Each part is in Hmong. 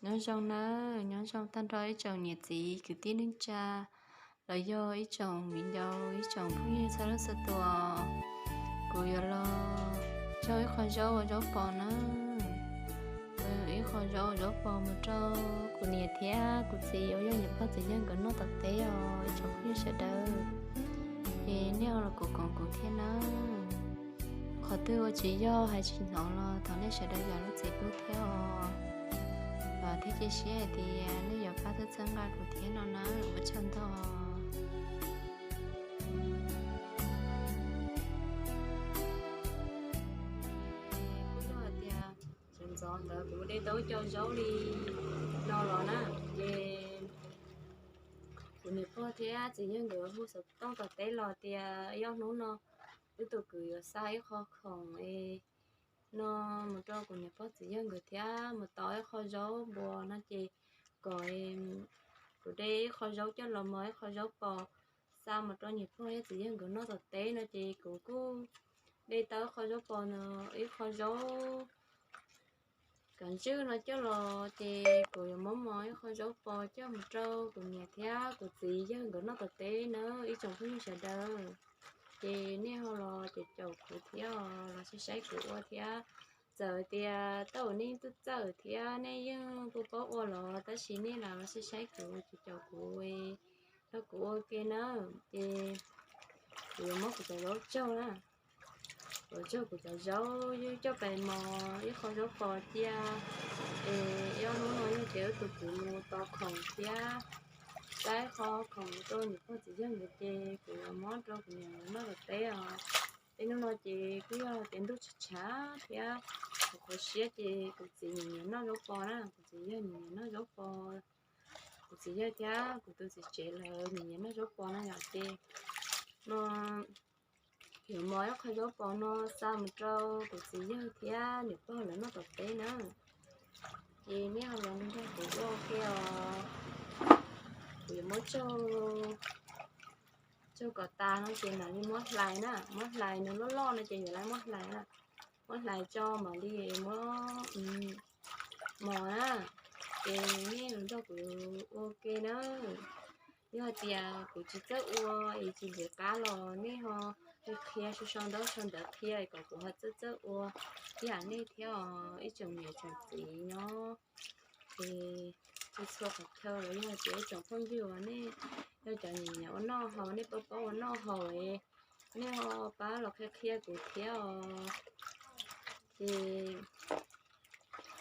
Nyob zoo nawb, nyob zoo tag nrho ib tsoom niam txiv kwv tij neej tsa, los yog ib tsoom viv ncaus ib tsoom phooj ywg txhua leej txhua tus. Kuv yuav los cog ib qho zaub ua zaub pos nawb. Ib qho zaub ua zaub pos mus rau kuv niam thiab kuv txiv uas yog niam pog txiv yawg nkawd noj tom teb os ib tsoom phooj ywg sawv daws. Es nej ho los koom koom kuv thiab nawb. Qhov twg ua tsis yog hais tsis hnov los thov nej sawv daws zam lub txim pub thiab os. Vam thiab cia siab hais tias nej yuav pab txhawb txhawb nqa kuv thiab no na, ua tsaug ntau. Kuj yog hais tias sawv ntxov ntawd kuv de tau cov zaub li no los na, ces kuv niam pog thiab txiv yawg nkawd hu xov tooj tom teb los tias ib ob hnub no wb tus kwv yuav xa ib qho khoom es no mus rau kuv niam pog txiv yawg nkawd thiab mus tau ib qho zaub npua no ces kom kuv de ib qho zaub coj los mos ib qho zaub pos xa mus rau niam pog thiab txiv yawg nkawd noj tom teb no ces kuv kuj de tau ib qho zaub pos no, ib qho zaub kav ntswj no coj los ces kuv yuav muab mos ib qho zaub pos coj mus rau kuv niam thiab kuv txiv yawg nkawd noj tom teb nawb ib tsoom phooj ywg sawv daws. Ces nej ho los caum caum kuv thiab los saib saib kuv ua thiab. Txawm tias tau nej txawj txawj thiab nej yeej paub paub ua los tab sis nej los los saib saib kuv caum caum kuv, nrog kuv ua ke na. Ces kuv yuav muab kuv cov zaub cog na, kuv cog kuv cov zaub yeej coj pais mos ib qho zaub pos cia. Es ib ob hnub no yog tias wb tus kwv mus tos khoom thiab xa ib qho khoom rau niam pog txiv yawg nkawd ces kuv yuav muab rau kuv niam nkawd noj tom teb os. Tej hnub no ces kuj yog tias ntuj tshav tshav thiab qhuav qhuav siab ces kuv txiv nim nyiam noj zaub pos na, kuv txiv yawg nim nyiam noj zaub pos. Kuv txiv yawg thiab kuv tus txiv tsev lawv nim nyiam noj zaub pos no yom ces no yuav mos ib qho zaub pos no xa mus rau kuv txiv yawg thiab niam pog lawv noj tom teb na. Ces nej ho los nrog kuv ua ke os. Kuv yuav muab cog, cog kom tas no ces mam li muab hlais na, muab hlais nws loj loj no ces yuav lawv muab hlais na, muab hlais tso mam li muab mos na. Ces nej los nrog kuv ua ke na. Yog hais tias kuv tsis txawj ua es tsis ntev qab los nej ho qhia sau sau ntaub sau ntawv qhia kom kuv ho txawj txawj ua ib yam nej thiab os ib tsoom niam tsoom txiv nyob es txhua txhua qhov chaw los yog tias ib tsoom phooj ywg uas nej yog cov nyiam ua noj haus nej paub paub ua noj haus es nej ho pab los qhia qhia kuv thiab os.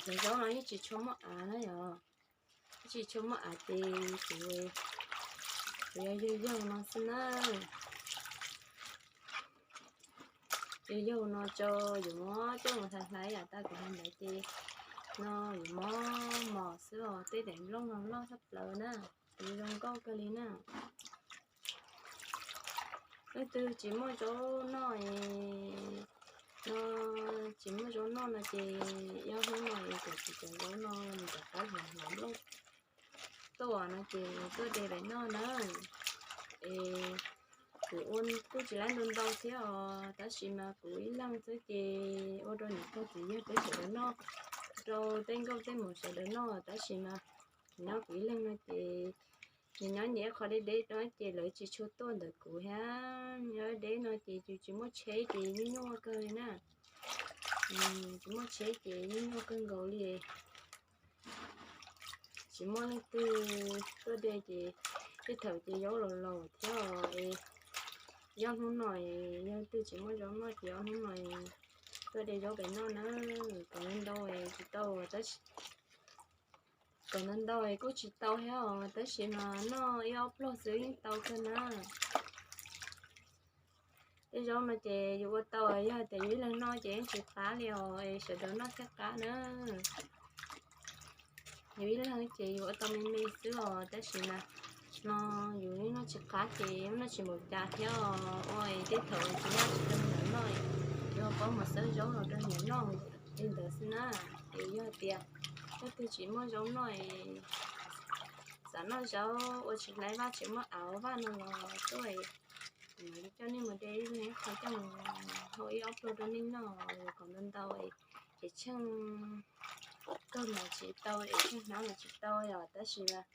Ces cov zaub no yeej tsis tshua muaj av na yom, yeej tsis tshua muaj av ces kuv, kuv yog yaug yaug no xwb na. Yaug yaug no tso, yuav muab coj mus hlais hlais yam tas kuv hais ntawd ces no yuav muab mos xwb os, tej daim nplooj no loj tshaj plaws na, kuv zoo nkauj kawg li na. Leej twg tsis muaj zaub noj, no tsis muaj zaub noj no ces ib ob hnub no es kom kuv cov zaub no nws rov qab hlais hlais nplooj tuaj no ces tuaj de daim noj na. Es kuv ua kuj tsis laib ntau ntau thiab os, tab sis mas kuv ib leeg xwb ces ua rau niam pog txiv yawg peb sawv daws noj, rau tej nkauj tej muam sawv daws noj, tab sis mas nyob kuv ib leeg no ces nws nyob nyias qhov deb deb no ces lawv tsis tshua tuaj ntawm kuv thiab. Nyob deb no ces yus tsis muaj tsheb ces nyuaj nyuaj kawg li na. Tsis muaj tsheb ces nyuaj nyuaj kawg nkaus li. Tsis muaj leej twg tuaj de ces tej thaum ces zaub los laus thiab os. Ob hnub no yog leej twg tsis muaj zaub noj ces ob hnub no tuaj de zaub pem noj na. Kom ntau ntau tsis tau, tab sis kom ntau ntau kuj tsis tau thiab os, tab sis mas noj ib ob pluag xwb yeej tau kawg na. Tej zaub no ces yus ua tau, yog tias yus ib leeg noj ces yeej tsis qab li os, es sawv daws noj thiaj qab na. Yus ib leeg ces yus ua tau me me xwb os, tab sis mas no yus noj tsis qab ces noj tsis npaum cas thiab os. Ua es tej thaum tsis noj tsis tau me nyuam noj, yus ho paub mus xawb zaub los rau me nyuam noj li ntawd xwb na. Es yog tias leej twg tsis muaj zaub noj, xav noj zaub ua tsis laib vaj tsis muaj av ua vaj no los tuaj, kuv mam li coj nej mus de ib leeg qho coj mus hau ib ob pluag rau nej noj, kom ntau ntau es tsheej kawg mas tsis tau es tsis hnab mas tsis tau yom, tab sis mas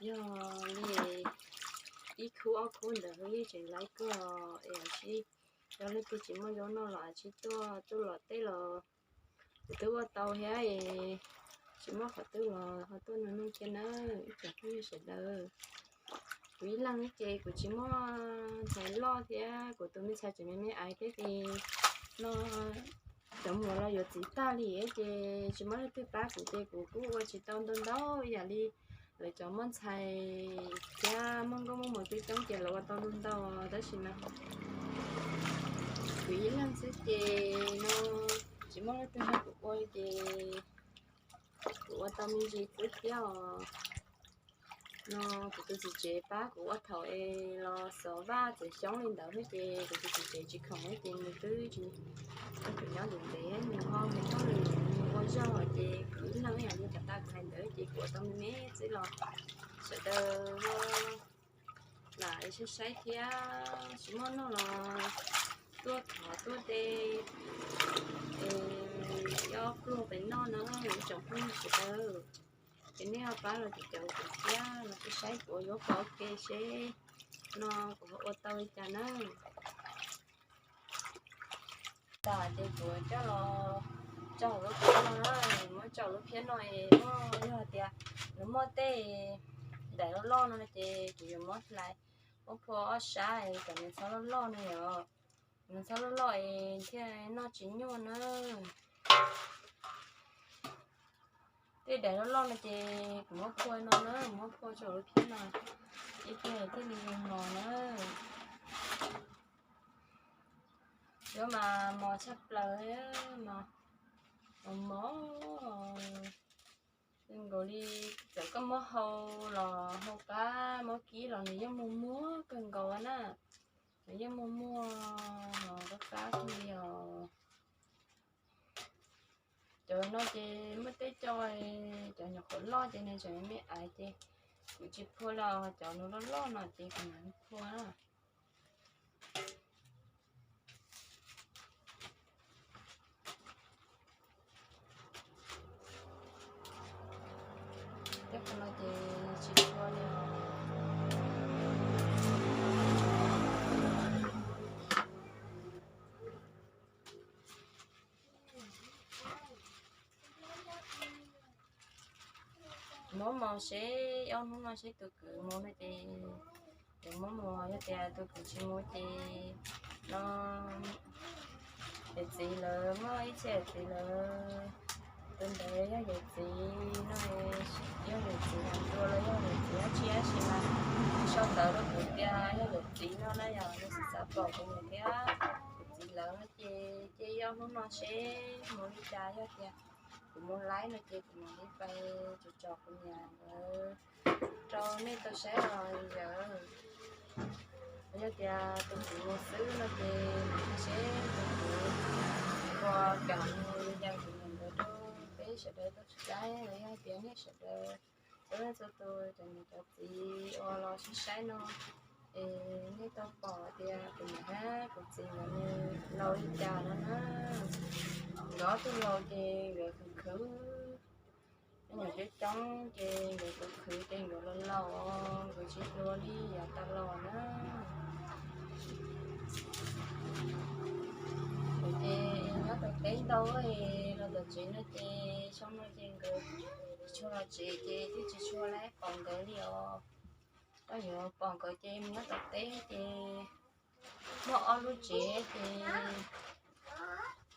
yog li ib khub ob khub ntawd yeej tseem laib kawg es sib, yog leej twg tsis muaj zaub noj los sib tuaj tuaj los teb los kuv twb ua tau thiab es tsis muaj qhov twg los ho tuaj nug nug kiag nawb ib tsoom phooj ywg sawv daws. Kuv ib leeg ces kuv tsis muaj ntxhais loj thiab kuv tus me ntxhais tseem me me aiv thiab ces no cov muam los yuav txiv tag li ces tsis muaj leej twg pab kuv ces kuv kuj ua tsis tau ntau ntau ib yam li lawv cov muaj ntxhais thiab muaj nkauj muaj muam coob coob ces lawv ua tau ntau ntau tab sis mas kuv ib leeg xwb ces no tsis muaj leej twg nrog kuv ua ces kuv ua tau me ntsis xwb thiab os. No kuv tus txiv tsev pab kuv ua thaum es los xov vaj txiav xyoob li ntawd xwb ces kuv tus txiv tsev tsis khoom ces nws twb tsis, nws nyob ntev ntev nws ho mus txog nws ua zog ces kuv ib leeg ib yam li cov tag hais ntawd ces kuv ua tau me me xwb los sawv daws lam saib saib thiab tsis muaj noj los tuaj thov tuaj de es coj pluag pem noj na ib tsoom phooj ywg sawv daws. Ces nej ho pab los ces caum kuv thiab los saib saib kuv yuav qhov ua ke seb no kuv ho ua tau li cas na. Tas ces kuv coj los tso lub phiab no na, muab tso lub phiab no es muaj yog tias nws muaj tej daim loj loj no ces kuv yuav muab hlais muab phua ob sab kom nws txhob loj loj no yom, nws txhob loj loj es thiaj noj tsis nyuaj na. Tej daim loj loj no ces kuv muab phua no na, muab phua tso lub phiab no ib pliag thiaj li mos na. Yuav mas mos tshaj plaws, mos mos kawg nkaus li. Txawm koj muab hau los hau qab muab kib los nws yeej muag muag kawg nkaus na. Nws yeej muag muag qab qab kawg li os. Cov no ces muaj tej co, cov nyuam qhuav loj ces nws tseem me me aiv ces kuv tsis phua los cov nws loj loj no ces kuv mam phua na. Tej qhov no ces tsis phua li os. Muab mos seb ob hnub no seb tus kwv mus no ces, ces muab mos, yog tias tus kwv tsis mus ces no yawm txiv lawv muaj ib txhia yawm txiv lawv, tus ntawd yog yawm txiv no, yog yawm txiv Ntuas los yog yawm txiv dab tsi dab tsi mas sau ntawv rau kuv tias yog yawm txiv no na yog nws xav pom kuv niam thiab kuv txiv lawv no ces, ces yog hnub no seb mus li cas, yog tias kuv mus laib no ces kuv mam li pais tsom tsom kuv niam lawv rau nej tau saib os yawm. Yog tias tus kwv mus xwb no ces mam seb tus kwv ua kam mus li cas kuv niam lawv rau peb sawv daws tau saib los yog tias nej sawv daws txhua leej txhua tus cov niam cov txiv uas los sib saib no es nej tau pom tias kuv niam thiab kuv txiv nkawd laus li cas no na. Nkawd ob tug laus ces nkawd khwv khwv, me nyuam coob coob ces nkawd khwv khwv ces nkawd laus laus, nkawd tsis hluas li yav tas los na. Nkawd ces nyob tom teb ntau, los tom tsev no ces xyoo no ces nkawd tsis tshua los tsev ces twb tsis tshua laib pom nkawd li os. Koj yuav pom nkawd ces mus nyob tom teb ces muaj ob lub tsev ces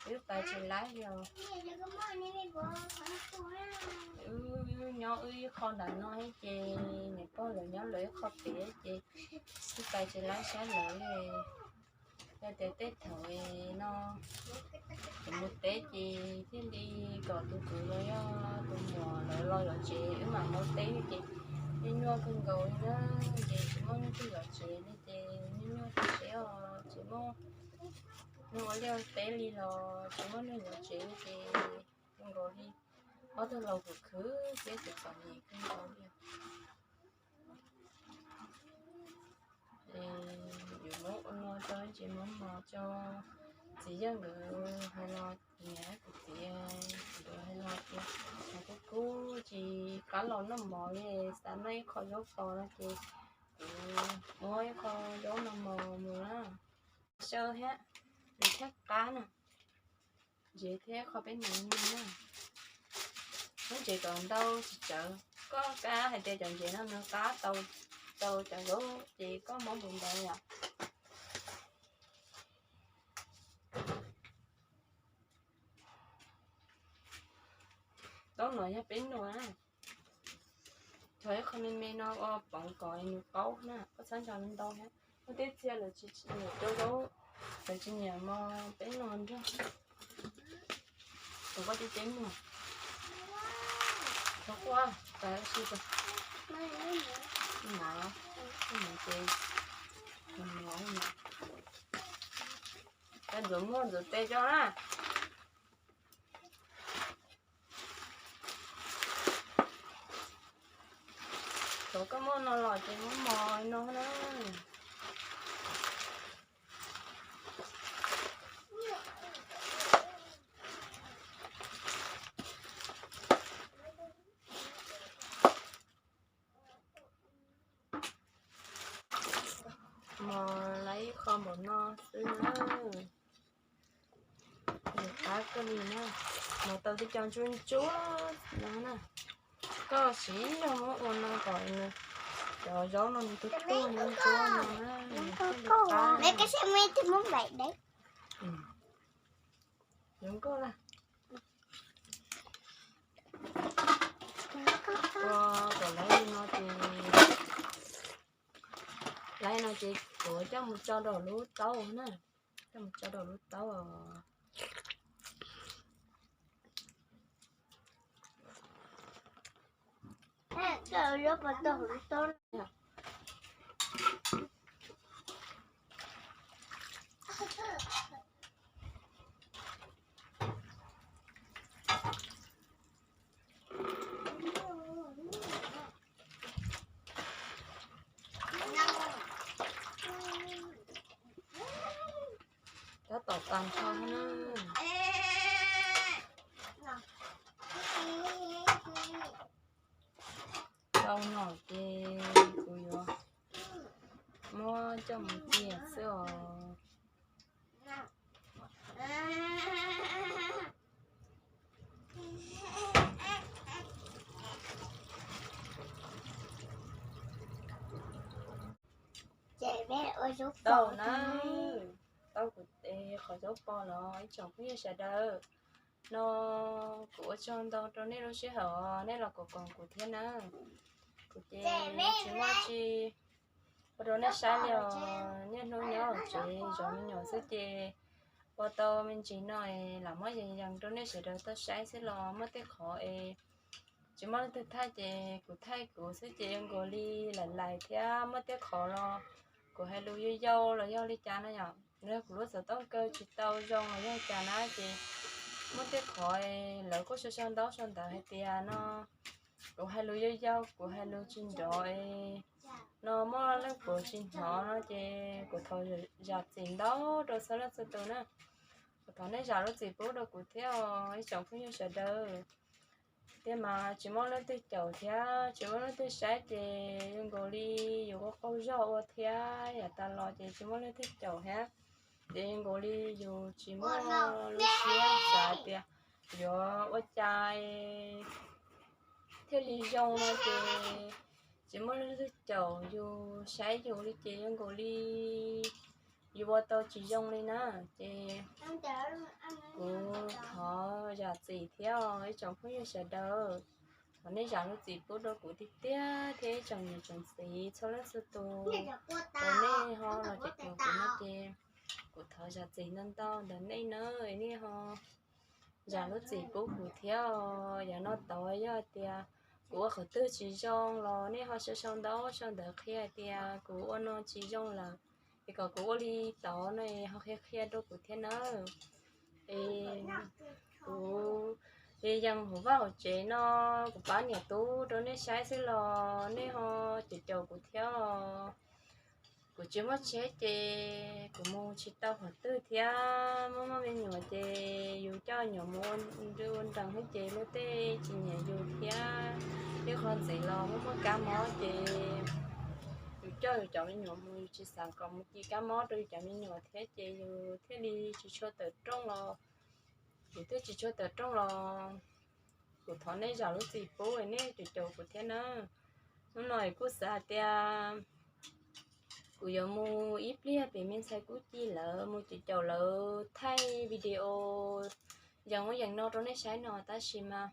wb pais tsis laib li os. Wb nyob wb ib qho nram no ces niam pog lawv nyob lawv ib qho pem ces wb pais tsis laib sab lawv li. Yog tias tej thaum no kuv mus teb ces thiaj li kom tus kwv los yog tus muam lawv los zov tsev wb mam mus teb ces nyuaj nyuaj kawg nkaus li na. Ces tsis muaj leej twg zov tsev li ces nyuaj nyuaj tib si os, tsis muaj neeg ua liaj teb li los tsis muaj neeg zov tsev li ces kawg nkaus li. Ob tug laus khwv khwv thiab txom txom nyem kawg nkaus li. Yuav muab ua no tso ces muab mos tso. Txiv yawg nkawd hais los Niam kuv txiv, kuv hais los ces kuv kuj tsis qab los noj mov li, xav noj ib qho zaub pos no ces kuv muab ib qho zaub no mos mus na. Xyaw thiab, nws thiaj qab na. Ntsev thiab qho peb mus na. Lub ntsev kom ntau tsis tsawv, koj kav hais tias cov ntsev no nws qab tau, tau cov zaub ces koj muab npaum ntawd yom. Zaub no yog peb nua na. Tso ib qho me me no ua poov kom nws qaub na, koj txhob ncho ntau thiab. Muaj tej txhia lawv tsis nyiam cov zaub, lawv tsis nyiam mos peb nua nrog. Tus koj ceb ceb muag, txhob quaj, txav si tso. Mov, mov ces, mov, ntxuav muag ntxuav tes tso na. Thaum koj muaj no los ces muab mos no na. Mos lawv ib qho npaum no xwb na. Nws qab kawg li na. Mos tau tej co ntsuab ntsuab no na. Koj siv zog muab ua no kom nws, cov zaub no nws tuag tuag ntsuab ntsuab no na. Zoo nkauj na. Ua kom lawv li no ces, lawv no ces kuv coj mus tso rau lub taub na. Coj mus tso rau lub taub os. Tab tom tag nrho na. Tau no ces kuv yuav muab coj mus cia xwb os. Tau na, tau kuv qhov zaub pos los ib tsoom phooj ywg sawv daws. No kuv ua tsaug ntau rau nej lub sij hawm nej los koom koom kuv thiab na. Kuv ces tsis muaj tsi ua rau nej saib li os, niaj hnub nyob hauv tsev zov me nyuam xwb ces ua tau me ntsis no es lam muab yees yees rau nej sawv daws tau saib xwb los muaj tej qhov es tsis muaj leej twg thaij ces kuv thaij kuv xwb ces zoo nkaus li lais lais thiab muaj tej qhov los kuv hais lus yau yau los yog li cas no yom, los yog kuv lub xov tooj kaw tsis tau zoo los yog cas na ces muaj tej qhov lawv kuj sau sau ntaub sau ntawv hais tias no kuv hais lus yau yau kuv hais lus tsis nrov no muaj leej puav tsis hnov no ces kuv thov zam txim ntau rau txhua leej txhua tus na. Kuv thov nej zam lub txim pub rau kuv thiab os ib tsoom phooj ywg sawv daws. Tiag mas tsis muaj leej twg caum thiab tsis muaj leej twg saib ces zoo nkaus li yus ua qaug zog ua thiab yam tas los ces tsis muaj leej twg caum thiab ces zoo nkaus li yus tsis muaj lub siab xav tias yuav ua cas thiaj li zoo no ces tsis muaj leej twg caum yus saib yus li ces zoo nkaus li yus ua tau tsis zoo li na ces kuv thov zam txim thiab os ib tsoom phooj ywg sawv daws. Thov nej zam lub txim pub rau kuv tiag tiag thiab ib tsoom niam tsoom txiv txhua leej txhua tus uas nej ho los caum kuv no ces kuv thov zam txim ntau ntau ntawm nej na. Nej ho zam lub txim pub kuv thiab os. Yav no tod yog hais tias kuv ua qhov twg tsis zoo los nej ho sau sau ntaub sau ntawv qhia hais tias kuv ua no tsis zoo lawm es kom kuv ua li tod no es ho qhia qhia rau kuv thiab nawb. Es kuv yees hauv vaj hauv tsev no kuv pab niam tub rau nej saib xwb los nej ho caum caum kuv thiab os. Kuv tsis muaj tsheb ces kuv mus tsis tau qhov twg thiab, muaj muaj me nyuam ces yus coj nyuam mus ua nrees thiab ces luag tej tsis nyiam yus thiab, tej qhov ntxiv los muaj muaj kab mob ces yus coj yus cov me nyuam mus yus tsis xav kom mus ci kab mob rau yus cov me nyuam thiab ces yus thiaj li tsis tshua tawm rooj los, kuv thiaj tsis tshua tawm rooj los kuv thov nej zam lub txim pub nej caum caum kuv thiab na. Hnub no kuj xav hais tias kuv yuav mus ib pliag pem me ntxhais kuj ci lawv mus caum caum lawv thaij video yees ub yees no rau nej saib no tab sis mas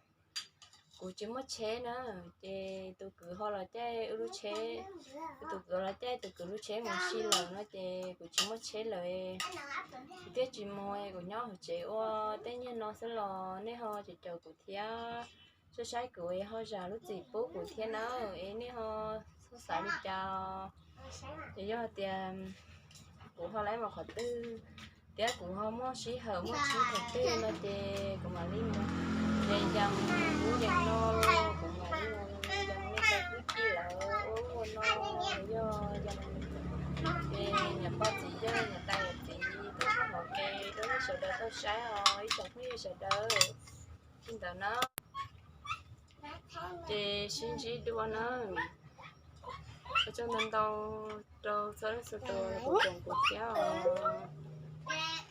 kuv tsis muaj tsheb na, ces tus kwv ho los caij wb lub tsheb, tus kwv los caij tus kwv lub tsheb mus si lawm no ces kuv tsis muaj tsheb lawm, kuv thiaj tsis mus, kuv nyob hauv tsev ua tej nyiaj no xwb los nej ho caum caum kuv thiab, saib saib kuv es ho zam lub txim pub kuv thiab na, es nej ho txhob xav li cas. Ces yog hais tias kuv ho lab mus qhov twg thiab kuv ho muaj sij hawm muaj tsheb qhov twg no ces kuv mam li mus, ces yees ub yees no kuv mam li mus yees me ntxhais kuj ci lawv ua ua no, yog yees ces niam pog txiv yawg niam tais yawm txiv tuaj txog hauv kev rau nej sawv daws tau saib os ib tsoom phooj ywg sawv daws. Li ntawd na, ces sib ntsib dua na, ua tsaug ntau ntau rau txhua leej txhua tus uas koom kuv thiab os.